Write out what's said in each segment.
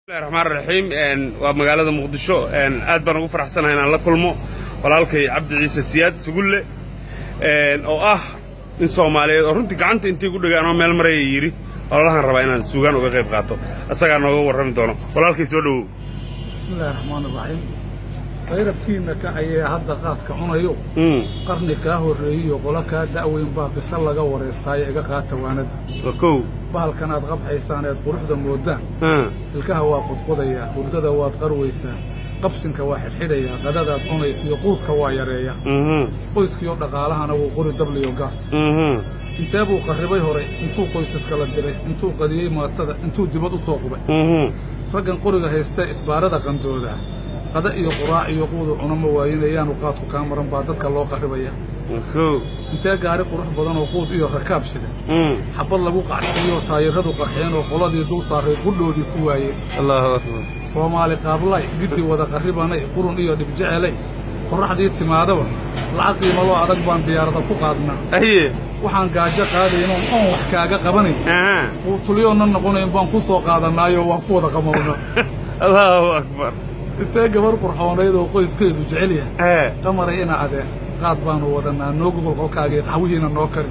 Bismillahi raxmaan raxiim. Waa magaalada Muqdisho. Aad baan ugu faraxsanahay inaan la kulmo walaalkay Cabdi Ciise Siyaad Sugulle, oo ah nin Soomaaliyeed oo runtii gacanta intii ku dhagaan oo meel maraya yidhi ololahan rabaa inaan suugaan uga qayb qaato. Isagaa nooga warrami doono. Walaalkay, soo dhowow. Bismillahi raxmaan raxiim. Qayrabkiinna kacayee hadda qaadka cunayo, qarni kaa horreeyiyo qolo kaa da'weyn baa qiso laga waraystaayo. Iga qaata waanada. Waa kow. Bahalkan aad qabxaysaan eed quruxda mooddaan, ilkaha waa qudqudayaa, hurdada waad qarwaysaa, qabsinka waa xidhxidhayaa, qadadaad cunaysiyo quudka waa yareeyaa, qoyskiyo dhaqaalahana wuu qori dabliyo gaas. Intee buu qarribay horay, intuu qoysaska la diray, intuu qadiyey maatada, intuu dibad u soo qubay. Raggan qoriga haystee isbaarada qandoodaa, qada iyo quraac iyo quudu cuno ma waayinayaanu. Qaadku kaa maran baa dadka loo qarribaya. Waa kow. Intee gaari qurux badan oo quud iyo rakaab sida xabbad lagu qacsiiyo, taayirradu qarxeen oo qoladii dul saarrayd qudhoodii ku waayeen. Allahu akbar. Soomaali qaablay giddi wada qarribanay, qurun iyo dhibjecelay. Qorraxdii timaadaba lacag qiimaloo adag baan diyaarada ku qaadnaa. Waxaan gaajo qaadaynoon oon wax kaaga qabanayn, quutulyoonna noqonayn baan ku soo qaadannaayo waan ku wada qamownaa. Allahu akbar. Intee gabar qurxoonayd oo qoyskeedu jecel yahay, qamaray ina adeer, qaad baannu wadannaa, noo gogol qolkaagii, qaxwihiina noo kari.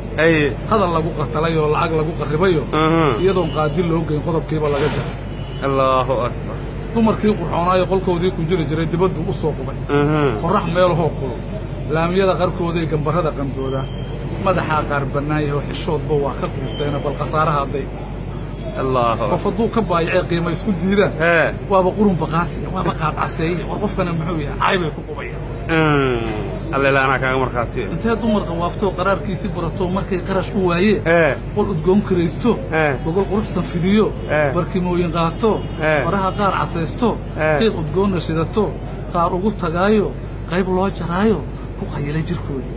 Hadal lagu qatalay oo lacag lagu qarribayo, iyadoon qaadi loo geyn qodobkiiba laga jaray. Allahu akbar. Dumarkii qurxoonaayo qolkoodii ku jiri jiray dibadduu u soo qubay. Qorrax meelahoo kulul laamiyada qarkooday gambarrada qandoodaa, madaxaa qaar bannaan yahay oo xishoodba waa ka quusteena. Bal khasaaraha hadday Allahu. Qof hadduu ka baayacee qiimo isku diidaan, waaba qurun baqaasiya, waaba qaadcaseeye, war qofkana muxuu yahay, cay bay ku qubayaan. Alleela, anaa kaaga markhaatiya. Intee dumarka waaftoo qaraarkiisii baratoo, markay qarash u waayeen qol udgoon kiraysto, gogol quruxsan fidiyo, barkimooyin qaato, faraha qaar casaysto, qiiq udgoonna shidato, qaar ugu tagaayo, qayb loo jaraayo, ku qayilay jirkoodii.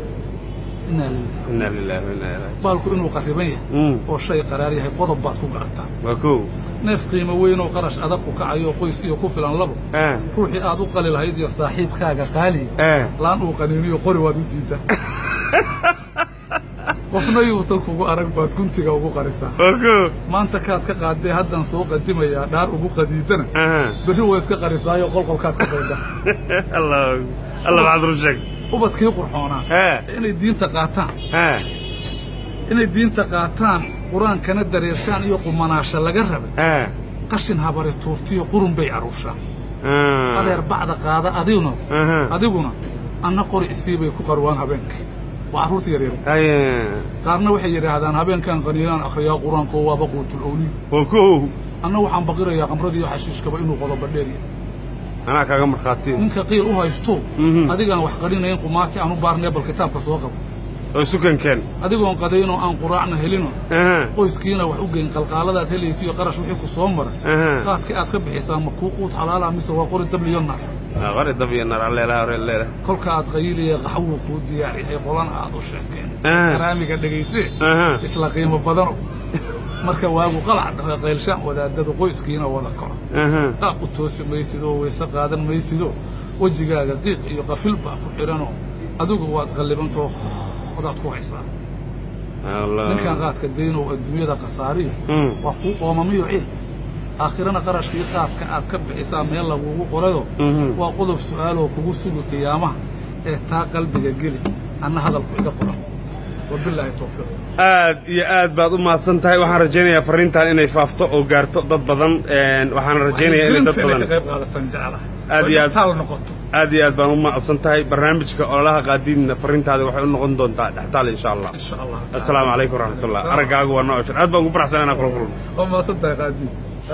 Innaa lillahi. Inna lillahi wa inna ilayhi. Baalku inuu qarriban yahay oo shay qaraar yahay qodob baad ku garataa. Waa kow. Neef qiimo weyn oo qarash adag ku kacayo, qoys iyo ku filan labo, ruuxii aad u qali lahayd iyo saaxiibkaaga qaaliya, laan uu qaniiniyo qori waad u diiddaa. Qofna yuusan kugu arag baad guntiga ugu qarisaa. Waa kow. Maanta kaad ka qaadee haddaan soo qadimayaa dhaar ugu qadiidana, berri waa iska qarisaayo qolqolkaad ka qaydaa. Allah Allah, maxaad run sheeg. Ubadkii qurxoonaa inay diinta qaataan, inay diinta qaataan, qur-aankana dareershaan iyo qumanaasha laga rabay, qashin habari tuurtiyo qurun bay aruurshaan. Adeer, bacda qaada adiguna, adiguna anna qori isii bay ku qarwaan habeenkii. Waa carruurta yaryar. Qaarna waxay yidhaahdaan habeenkan qaniinaan akhriyaa qur-aanko, waaba quutul awliyo. Waa kow. Anna waxaan baqirayaa qamradiiyo xashiishkaba inuu qodoba dheer yahay. Anaa kaaga markhaatiya. Ninka qiil u haysto, adigaan wax qarinayn, qumaati aan u baarnee, bal kitaabka soo qabo. Oo sukankeen. Adigoon qadaynoo aan quraacna helino, qoyskiina wax u geyn, qalqaaladaad helaysiyo qarash wixii ku soo mara, qaadka aad ka bixisaa ma kuu quud xalaala mise waa qori dabliyo naar? Qori dab iyo naar, alleela hore leela. Kolka aad qayiliya qaxwuu kuu diyaar yahay, qolana aad u sheekeen, karaamiga dhegaysee, isla qiimo badano, marka waagu qalac dhaho, qaylshaan wadaadadu, qoyskiina wada kaco, qaab u toosi maysidoo weyse qaadan maysido, wejigaaga qiiq iyo qafil baa ku xidhanoo adigu waad qallibantoo hodaad ku haysaa. Ninkan qaadka daynow adduunyada khasaariyo waa kuu qoomamiyo ciil, aakhirana qarashkii qaadka aad ka bixisaa meel lagugu qorado. Waa qodob su'aaloo kugu sugi qiyaamaha ee taa qalbiga geli. Anna hadalku iga qoran. Wabilaahi towfiiq. Aad iyo aad baad u mahadsan tahay. Waxaan rajaynayaa farriintan inay faafto oo gaarto dad badan. Waxaan rajaynayaa inay dad inay badan ka qayb qaadataan jeclahay. Aad iyo aad. Taal noqoto. Aad iyo aad baan u mahadsan tahay. Barnaamijka ololaha qaadiidna farriintaada waxay u noqon doontaa dhextaal, insha Allah. Insha Allah. Assalaamu calaykum waraxmatullah. Araggaagu waa noo cusur. Aad baan ugu faraxsan inaan kula kulmo. Waa mahadsan tahay, Qaadiid.